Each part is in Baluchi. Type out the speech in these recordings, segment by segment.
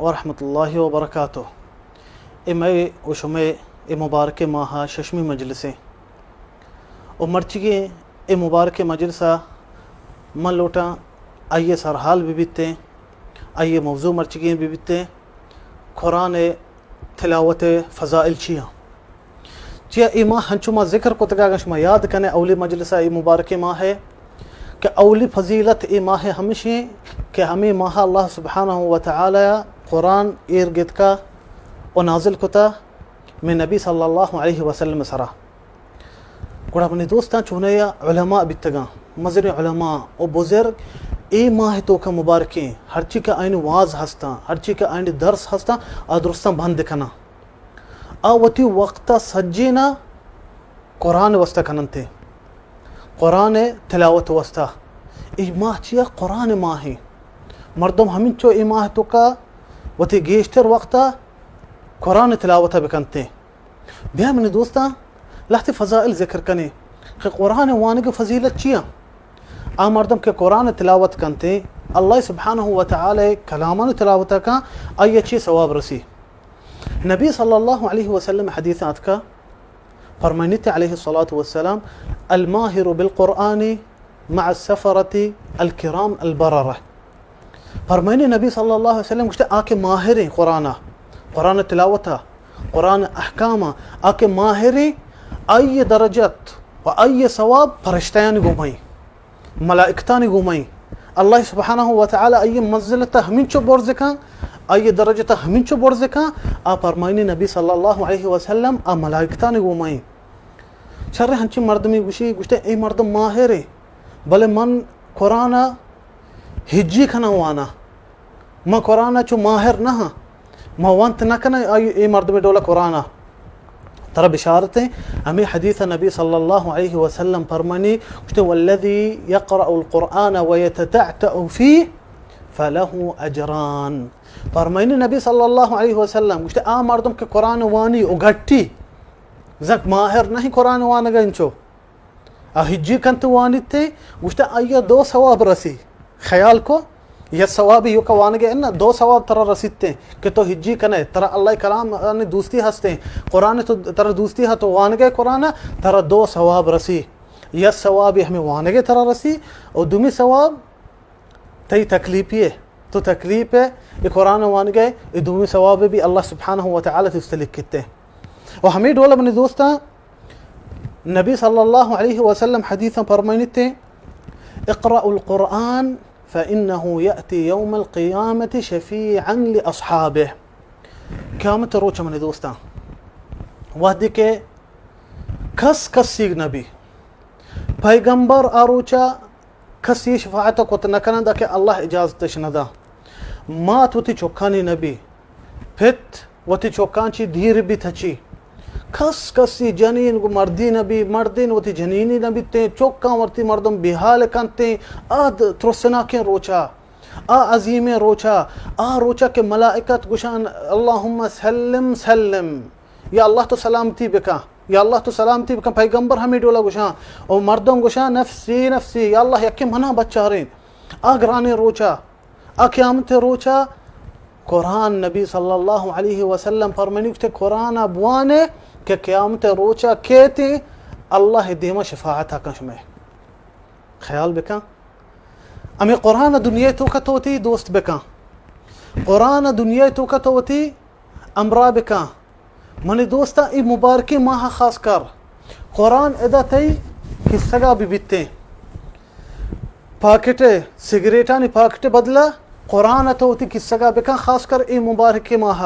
ورحمۃ اللہ وبرکاتہ۔ اے مئے و شمئے اے مبارکیں ماہ ء ششمی مجلس ایں و مرچیگیں اے مبارکیں مجلس ء من لوٹاں آئی ء سرحال بہ بیتیں، آئی ء موضوع مرچیگیں بہ بیتیں، قرآن ء تلاوت ء فضائل چی آں؟ چیا اے ماہ ہنچو ما ذکر کتگ، اگاں شما یاد کنے اولی مجلس ء اے مبارکیں ماہ ء کہ اولی فضیلت اے ماہ ء ہمشیں کہ ہمے ماہ ء اللہ سبحانہ و تعالی ء قرآن ایر گتکا و نازل کتا مئے نبی صلی اللہ علیہ وسلم ء سرا۔ گڑا منی دوستاں، چونایا علماء بیتگاں، مزنیں علماء و بزرگ، اے ماہ ء توکا مبارکیں ہرچی کہ آئین واز ہستاں، ہرچی کہ آئین درس ہستاں، آ درستاں بند کناں۔ آ وتی وقت ء سجینا قرآن واسطہ کننتے، قرآن تلاوت واسطہ۔ اے ماہ چیا؟ قرآن ماہ ایں۔ مردم ہمینچو اے ماہ توکا وتی گیشتر وقت ء قرآن تلاوت ء بکنتے۔ بیا منی دوستاں، لہتے فضائل ذکر کنیں کہ قرآن وانگ فضیلت چیا؟ آ مردم کہ قرآن تلاوت کنتے، اللہ سبحانہ و تعالی کلامان تلاوت کن، آئی چی ثواب رسی؟ نبی صلی اللہ علیہ وسلم حدیث آتکا، فرمائنیت علیہ الصلاة والسلام، الماهر بالقرآن مع السفرة الكرام البررة۔ فرمائنی نبی صلی اللہ علیہ وسلم گوشتے، آ کہ ماہریں قرآن، قرآن تلاوت، قرآن احکام، آ کہ ماہریں، آئی درجت و آئی ثواب فرشتیانی گومائیں۔ ملائکتانی گومائیں۔ اللہ سبحانہ و تعالی آئی منزلت ہمینچو برز کن، آئی درجت ہمینچو برز کن، آ فرمائنی نبی صلی اللہ علیہ وسلم آ ملائکتانی گومائیں۔ شر ہنچی مردمی گوشی، گوشتے، اے مردم ماہرے، بلے من قرآن ہجی کھنا وانا۔ من قرآن ء چو ماہر نہ ہاں، من وانت نہ کناں آئی اے مردمے ڈولا قرآن ء۔ ترا بشارت ایں، ہمیں حدیث نبی صلی اللہ علیہ وسلم فرمانی، گوشتے، والذی یقرأ القرآن ویتتعتع فیہ فلہ اجران۔ فرمائنی نبی صلی اللہ علیہ وسلم گوشتے، آ مردم کہ قرآن وانی و گٹی، زنک ماہر نہیں قرآن وانگا انچو، آ ہجی کنت وانیت، گوشتہ، آئی ء دو ثواب رسی۔ خیال کو، یک ثوابی یوکا وانگے انت، دو ثواب ترا رسیت کہ تو ہجی کنے، ترا اللہ کلام انی دوستی ہستیں، قرآن تو ترا دوستی ہا، تو وانگے قرآن، ترا دو ثواب رسی۔ یک ثوابی ہمیں وانگے ترا رسی، اور دومی ثواب تئی تکلیفی ہے، تو تکلیف ہے، یہ قرآن وانگے، یہ دومی ثواب بھی اللہ سبحانہ و تعالی تست لکھتے۔ اور ہمیں ڈولا منی دوستاں، نبی صلی اللہ علیہ وسلم حدیثاں فرمائنتے، اقرأوا القرآن فإنه يأتي يوم القيامة شفيعا لأصحابه۔ قیامت روچ منی دوستاں، وحدی کہ کس کسی نبی، پیغمبر آ روچا کسی شفاعت کت نہ کنند کہ اللہ اجازتش ندا۔ مات وتی چکانی نبی، پت وتی چکان چی دیر بی تچی۔ کس کسی جنین گو مردی نبی، مردین وتی جنینی نبیتیں، چکان ورتی مردم بیحال کنتیں۔ آ د-، ترسناکیں روچا، آ عظیمیں روچا، آ روچا کہ ملائکت گوشان، اللہم سلم سلم۔ یا اللہ تو سلامتی بکن، یا اللہ تو سلامتی بکن۔ پیغمبر ہمیں ڈولا گوشان، او مردم گوشان، نفسی نفسی، یا اللہ یکے منا بچارین۔ آ گرانیں روچا، آ قیامت روچا، قرآن نبی صلی اللہ علیہ وسلم فرمانی گوشتے، قرآن بوانے کہ قیامت روچا کیتے اللہ دیما شفاعت کن شمے۔ خیال بکن، ہمیں قرآن دنیا توکا تو وتی دوست بکن، قرآن دنیا توکا تو وتی ہمراہ بکن۔ منی دوستاں، اے مبارکیں ماہ خاص کر قرآن ادا تئی کسگا بہ بیتیں۔ پاکٹ، سگریٹانی پاکٹ بدلا قرآن تو وتی کسگا بکن، خاص کر اے مبارکیں ماہ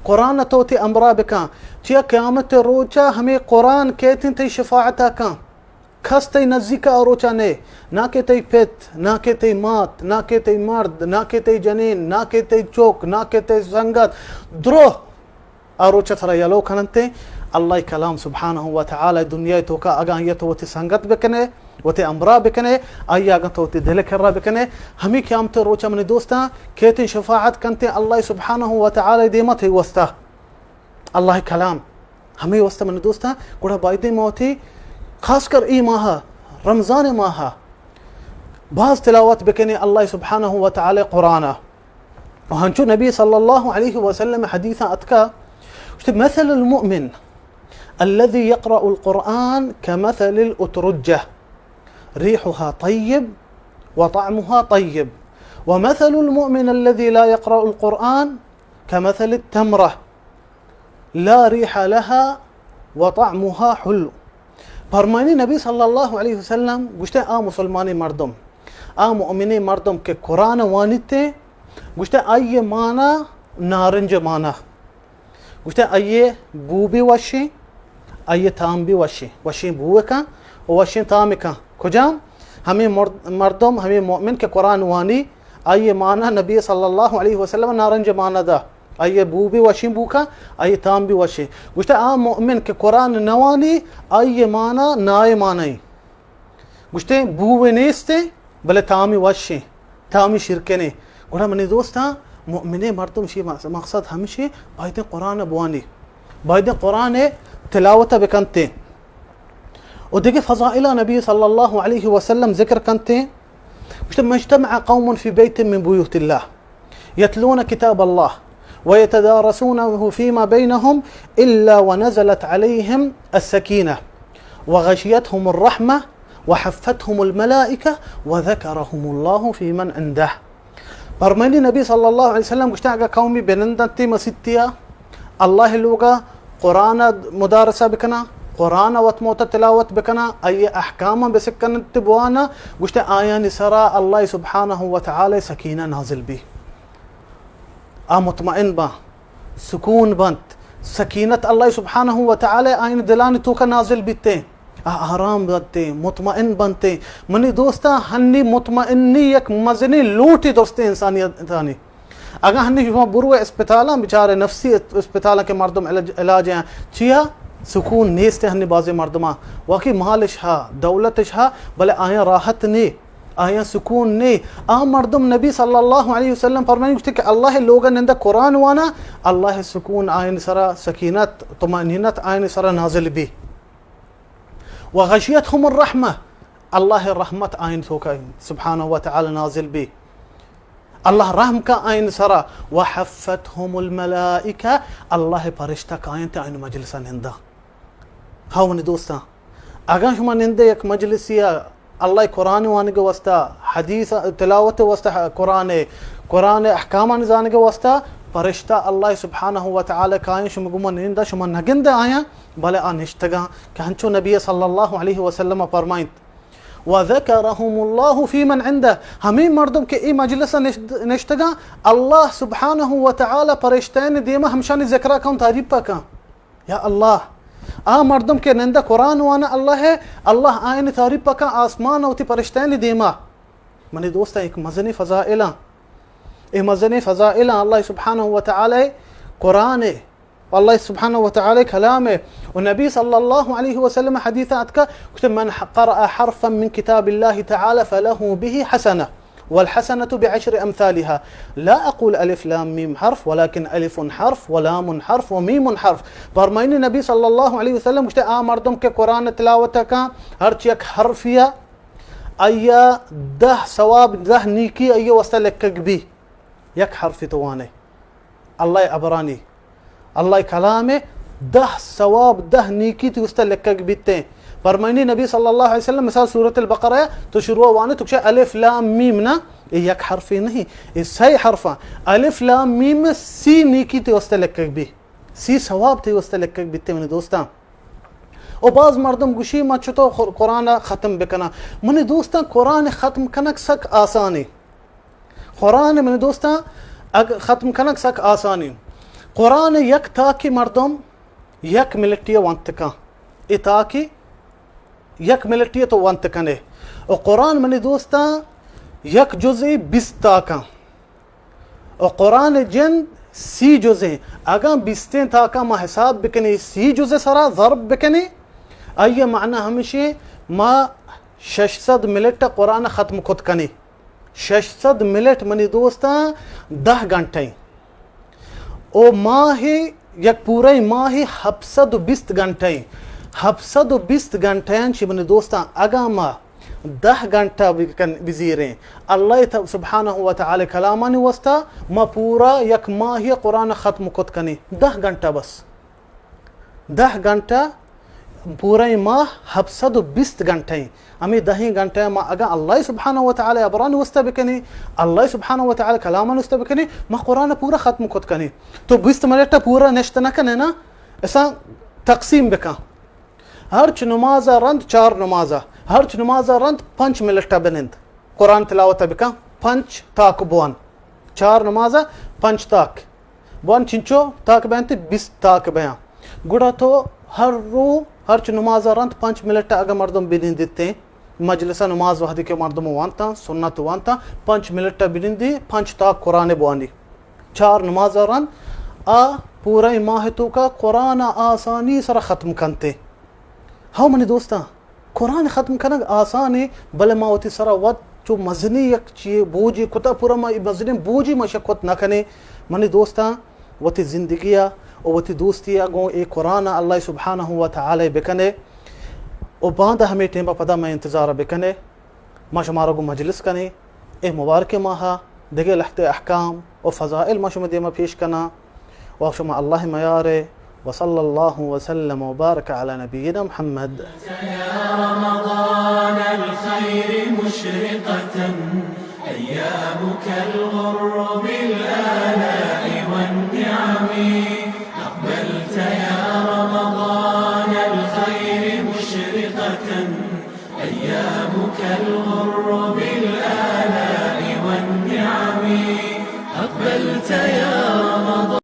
قرآن تو وتی ہمراہ بکن۔ چیا قیامت روچا ہمیں قرآن کیتیں تئی شفاعت کن۔ کس تئی نزیک آ روچا نے، نہ کہ تئی پت، نہ کہ تئی مات، نہ کہ تئی مرد، نہ کہ تئی جنین، نہ کہ تئی چوک، نہ کہ تئی سنگت۔ درو آ روچا ترا یلو کننتے۔ اللہ کلام سبحانہ و تعالی دنیا توکا اگاں آئی تو وتی سنگت بکنے، وتی امرا بکنے، آئی اگاں تو وتی دل کرا بکنے، ہمیں قیامت روچا منی دوستاں کیتیں شفاعت کنتے اللہ سبحانہ و تعالی دیما تئی واسطہ۔ اللہ کلام ہمے واسطہ منی دوستاں، گڑا بایدیں ما وتی خاص کر اے ماہ، رمضان ماہ، باز تلاوت بکنیں اللہ سبحانہ و تعالی قرآن۔ و ہنچو نبی صلی اللہ علیہ وسلم حدیثاں اتکا، گوشتے، مثل المؤمن الذي يقرأ القرآن كمثل الأترجة، ريحها طيب وطعمها طيب، ومثل المؤمن الذي لا يقرأ القرآن كمثل التمرة، لا ريح لها وطعمها حلو۔ فرمانی نبی صلی اللہ علیہ وسلم گوشتے، آ مسلمانی مردم، آ مؤمنی مردم کہ قرآن وانیتے، گوشتے، آئی مانا نارنج مانا۔ گوشتے، آئی بو بھی وشی، آئی تام بھی وشی، وشی بو کن و وشی تام کن۔ کجام؟ ہمیں مرد-، مردم، ہمیں مؤمن کہ قرآن وانی، آئی مانا نبی صلی اللہ علیہ وسلم نارنج مانا دا۔ آئی بو بھی وشیں بو کا، آئی تام بھی وشیں۔ گوشتے، آ مؤمن کہ قرآن نوانی، آئی مانا نائے مانائی۔ گوشتے، بو نیستے، بلے تامی وشیں، تامی شرکنے۔ گڑا منی دوستاں، مؤمنیں مردم شی مقصد ہمشی، بایدیں قرآن بوانی، بایدیں قرآن تلاوت بکنتے۔ و دیگه فضائل نبی صلی اللہ علیہ وسلم ذکر کنتے۔ گوشتے، ما اجتمع قوم في بيت من بيوت الله يتلون كتاب الله ويتدارسونه فيما بينهم إلا ونزلت عليهم السكينة وغشيتهم الرحمة وحفتهم الملائكة وذكرهم الله فيمن عنده۔ فرمائنی نبی صلی اللہ علیہ وسلم گوشتے، اگا قومی بنندنتی مسیتیا، اللہ لوگا قرآن مدارسہ بکنا، قرآن وت موت تلاوت بکنا، آئی احکام بسکنت بوانا، گوشتے، آیانی سرا اللہ سبحانہ و تعالی سکینہ نازل بی۔ آ مطمئن با، سکون بنت، سکینت اللہ سبحانہ و تعالی آئین دلانی توکا نازل بیتے۔ آ آرام بنتے، مطمئن بنتے۔ منی دوستاں، ہنی مطمئنی یک مزنی لوٹی درستیں انسانیتانی۔ اگاں ہنی شما برو اسپتالاں، بچارے نفسی اسپتالاں کہ مردم علاج، علاج ہیں، چیا؟ سکون نیست ہنی بازیں مردماں۔ واقعی مالش ہا، دولتش ہا، بلے آیاں راحت نی، آیاں سکون نی۔ آ مردم، نبی صلی اللہ علیہ وسلم فرمائنی گوشتے کہ اللہ لوگا نندا قرآن وانا، اللہ سکون آئین سرا، سکینت، طمأنینت آئین سرا نازل بی۔ وغشیتهم الرحمة، اللہ رحمت آئین توکا سبحانہ و تعالی نازل بی۔ اللہ رحم کا آئین سرا۔ وحفتهم الملائکہ، اللہ پرشتہ کاینت آئین مجلسا نندا۔ ہاو منی دوستاں، اگاں شما نندے یک مجلسی ء اللہ قرآن وانگ واسطہ، حدیث تلاوت واسطہ، قرآن، قرآن احکامان زانگ واسطہ، پرشتہ اللہ سبحانہ و تعالی کائیں شما گما نندا، شما نگندے آیاں، بلے آ نشتگاں کہ ہنچو نبی صلی اللہ علیہ وسلم فرمائنت، وذکرهم اللہ فی من عندہ، ہمیں مردم کہ ای مجلس نشت-، نشتگاں، اللہ سبحانہ و تعالی پرشتین دیما ہمشانی ذکرہ کن، تعریف کن۔ یا اللہ، آ مردم کہ نندا قرآن وانا اللہ ہے، اللہ آئین تعریف کن آسمان وتی پرشتین دیما۔ منی دوستاں، ایک مزنی فضائلاں، اے مزنی فضائلاں اللہ سبحانہ و تعالی قرآن ہے، اللہ سبحانہ و تعالی کلام ہے، و نبی صلی اللہ علیہ وسلم حدیث اتکا، گوشتے، من قرأ حرفا من کتاب اللہ تعالی فلہ به حسنہ، والحسنة بعشر أمثالها. لا أقول ألف لام ميم حرف، ولكن ألف حرف ولام حرف وميم حرف. فرمائنی نبی صلی اللہ علیہ وسلم گوشتے، آ مردم کہ قرآن تلاوت کن، ہرچ یک حرفیا، آیا دہ ثواب، دہ نیکی آئی واسطہ لکھگ بی۔ یک حرفی تو وانے۔ اللہ ابرانی، اللہ کلام، دہ ثواب، دہ نیکی تی واسطہ لکھگ بیتے۔ فرمائنی نبی صلی اللہ علیہ وسلم، مثال سورۃ البقرہ، تو شروع وانے تو چہ الف لام میم نا، اے یک حرفے نہیں، اے سئے حرفاں۔ الف لام میم سی نیکی تی واسطہ لکھگ بی، سی ثواب تی واسطہ لکھگ بیتے منی دوستاں۔ او باز مردم گوشی، ما چطور قر-، قرآن ختم بکناں؟ منی دوستاں، قرآن ختم کنگ سک آسانی۔ قرآن، منی دوستاں، اگ ختم کنگ سک آسانی۔ قرآن یک تاکی مردم یک منٹی وانت کن۔ اے تاکی یک منٹی تو وانت کنے۔ و قرآن، منی دوستاں، یک جزئی بیست تاکاں۔ و قرآن جند سی جزیں۔ اگاں بیستیں تاکاں ما حساب بکنی، سی جز سرا ضرب بکنی، آئی معنی ہمشی ما شش سد منٹ قرآن ختم کت کنی۔ شش سد منٹ منی دوستاں دہ گھنٹہ ایں۔ او ماہی، یک پورے ماہی ہپت سد و بیست گھنٹہ ایں۔ ہپت سد و بیست گھنٹہ ایں چی منی دوستاں، اگاں ما دہ گھنٹہ بکن، بزیریں۔ اللہ ت-، سبحانہ و تعالی کلامانی واسطہ ما پورا یک ماہی قرآن ختم کت کنیں۔ دہ گھنٹہ بس۔ دہ گھنٹہ، پورا ماہ ہپت سد و بیست گھنٹہ ہیں۔ ہمیں دہیں گھنٹہ ما اگاں اللہ سبحانہ و تعالی ابرانی واسطہ بکنیں، اللہ سبحانہ و تعالی کلامانی واسطہ بکنیں، ما قرآن پورا ختم کت کنیں۔ تو بیست منٹ پورا نشت نہ کنے نا، اساں تقسیم بکن۔ ہرچ نماز ء رند چار نماز ء، ہرچ نماز ء رند پنچ منٹ ء بنند۔ قرآن تلاوت ء بکن، پنچ تاک بوان۔ چار نماز ء پنچ تاک بوان، چنچو تاک بینت؟ بیست تاک بیاں۔ گڑا تو ہر رو ہرچ نماز ء رند پنچ منٹ ء اگہ مردم بنندیتیں، مجلس ء نماز وہدی کہ مردم وانتاں، سنت وانتاں، پنچ منٹ ء بنندی، پنچ تاک قرآن بوانی۔ چار نماز ء رند آ پورا ماہ توکا قرآن ء آسانی سرا ختم کنتے۔ ہو منی دوستاں، قرآن ختم کنگ آسان ہے، بلے ما وتی سرا وت چو مزنی یک چیئے بوجی کتا، پورا ما اے مزنیں بوجی ما شہ کت نہ کنے۔ منی دوستاں، وتی زندگی ء و وتی دوستی ء گوں اے قرآن ء اللہ سبحانہ و تعالی بکنے و باندا ہمے ٹیم ء پدا مئے انتظار ء بکنے۔ ما شمارا گوں مجلس کنیں۔ اے مبارکیں ماہ ء دگہ لہتے احکام و فضائل ما شمئے دیما پیش کناں۔ و شما اللہ میارے۔ وصلی اللہ وسلم وبارک علی نبینا محمد۔ يا رمضان الخير مشرقة، أيامك الغر بالآلاء والنعم. أقبلت يا رمضان الخير مشرقة، أيامك الغر